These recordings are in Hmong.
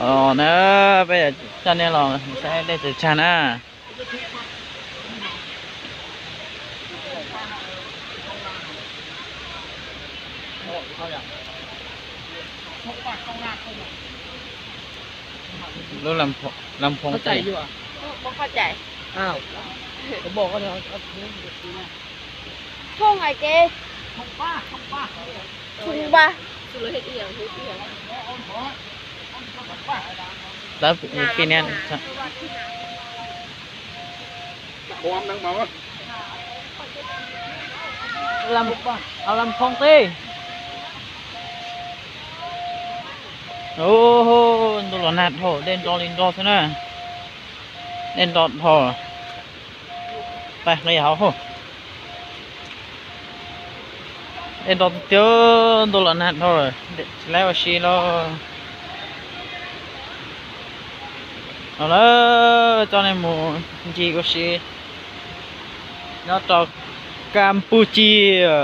Os na, peb coj nej los saib dej tsaws tsag na. Lub lam phoo teb. Thoob hais ces thoob pab. Lam phoo teb. Ntuj los nag dhau, dej nro li nro xwb na. Dej nro dhau. Taig qhia hauv. Dej nro tiag, ntuj los nag dhau lawm, tsis laib ua si lawm. Los lawm, coj nej mus ncig ua si nyob rau Campuchia.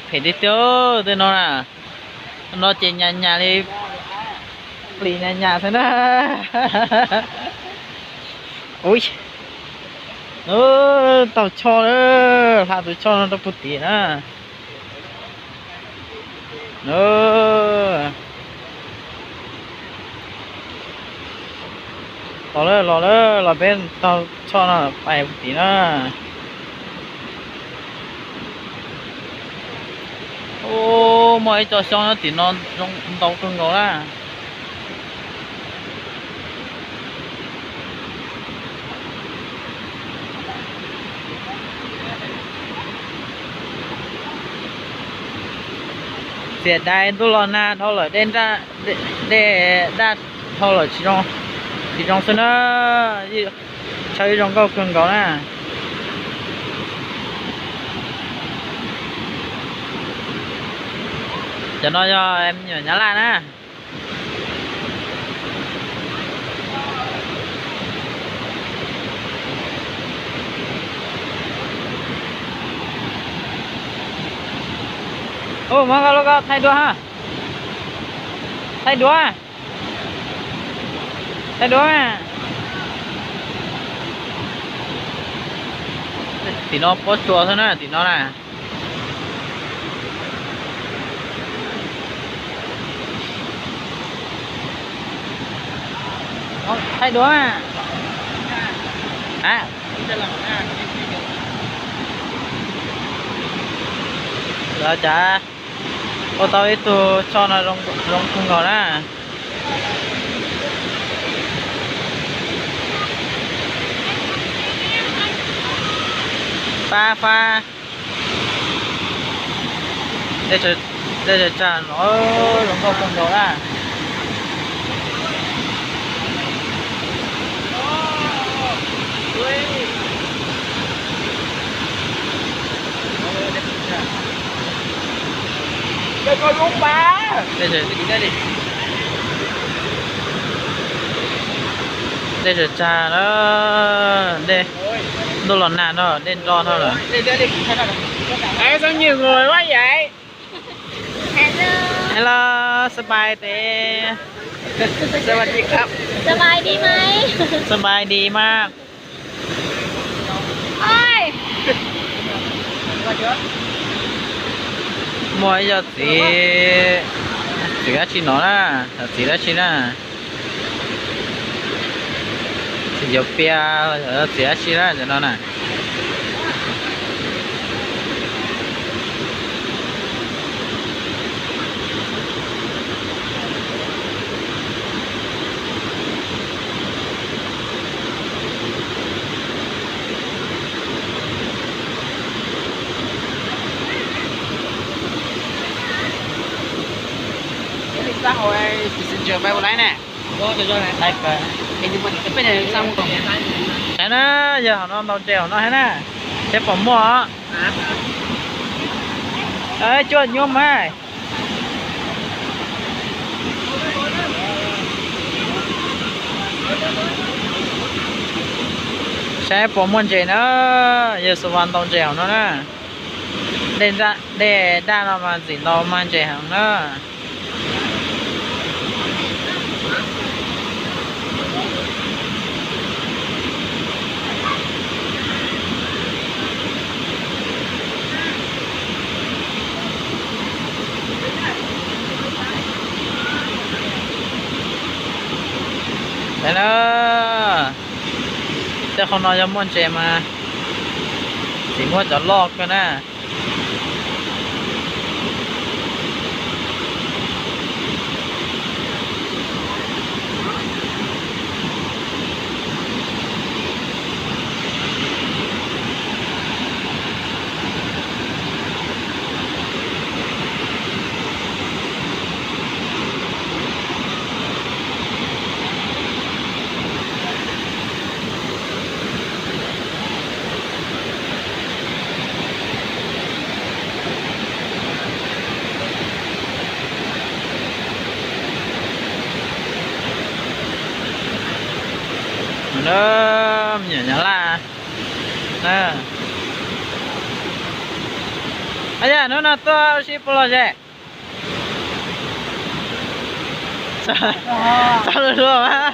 Phem tiag tiag tej no na. No ces nyas nyas li plis nyas nyas xwb na. Ui, taug choj, hla tus choj no rau puag tim na. Los lawm, los lawm, los peb taug choj no pais puag tim na. Ub, muaj ib co xyoob nyob tim no ntau kawg nkaus na. Txiav dais ntuj los nag dhau lawm, dej daj dhau lawm, tsis zoo xwb na. Chaw ib zoo nkauj kawg nkaus na. Cov no yog me nyuam Nyab Laj na. Ub, muab koj lub koj thaij dua ha. Thaij dua. Thaij dua. Tim no pob tsuas xwb na, tim no na. Thaij dua. Lawv cas ua tau ib tug choj no zoo kawg nkaus na. Fab fab. Dej tsaws tsag no zoo nkauj kawg nkaus na. Dej tsaws tsag na, dej ntuj los nag no dej nro no lawm. Hello, สบายดี สวัสดีครับ สบายดีไหม สบายดีมาก Muaj ib co txiv, txiv dab tsi no na, txiv dab tsi na, txiv yuav pias, txiv dab tsi na, cov no na. Saib na, yog hauv no ntau ntses hauv no thiab na, seb puas muaj os. Cuaj nyuaj mas. Saib puas muaj ntses na, yawg Xu Vas ntaus ntses hauv no na. Dej daj no mas ntxim ntau mas ntses heev na. Tej qhov no yog muaj ntses mas tsis muaj cov loj kawg na. Nyuam Nyab Laj na. Yog hnub no tuaj ua si puas lom zem? Txog luag luag mas.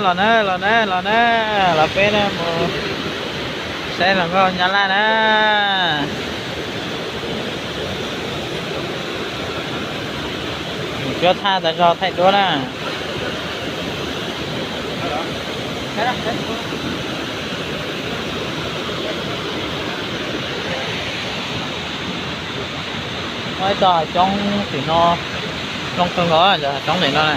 Los na, los na, los na, los peb na mus saib hluas nkauj Nyab Laj na. Cuab thaj tas zog thaij duab na. Muaj ib co coob tim no, coob kawg nkaus cov coob tim no na.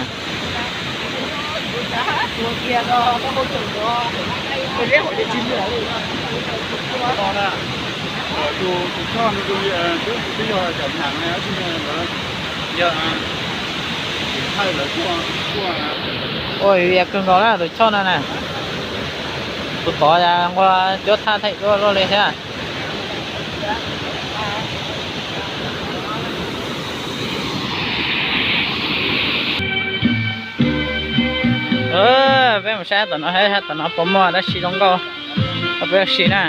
Ua vias kawg nkaus na tus choj no na. Kuv tod nqua cuab thaj thaij duab luaj li thiab. Peb mus saib tom no, saib tom no puas muaj dab tsi zoo nkauj, peb ua si na.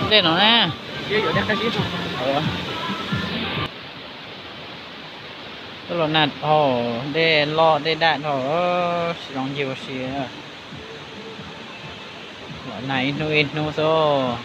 Dej no na. Tuaj los nag dhau, dej loj dej daj dhau, tsis zoo ncig ua si. Los nag ib hnub ib hnub xwb.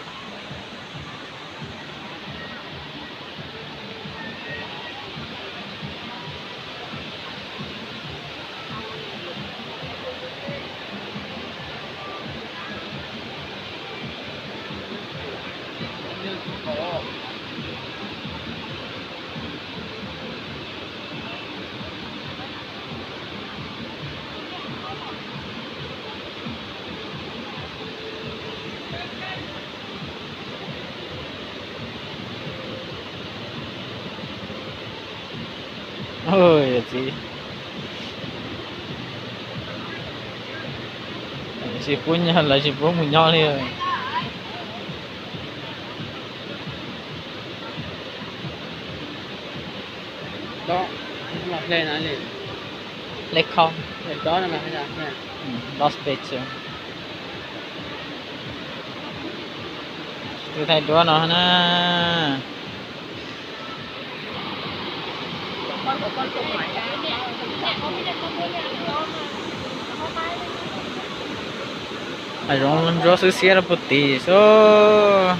Yawm txiv, tsis pub nyob, lawv tsis pub mus nyob li. Hle khau, dos pes tsawg. Tus thaij duab no na. Hav zoov ntsuab xwb xiab rau puag tim xwb.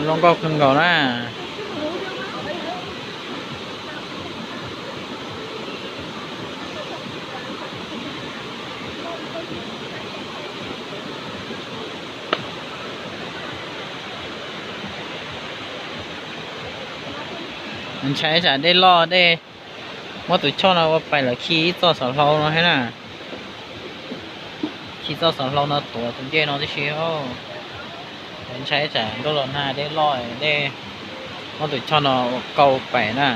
Zoo nkauj kawg nkaus na. Ntshai tsam dej loj dej, muab tus choj no ua pais lawm khi ib txoj xov hlau no thiab na. Tsis txoj xov hlau no tuav tus ncej no tib si. Ntshai tsam ntuj los nag dej loj dej muab tus choj no ua kauv pem na.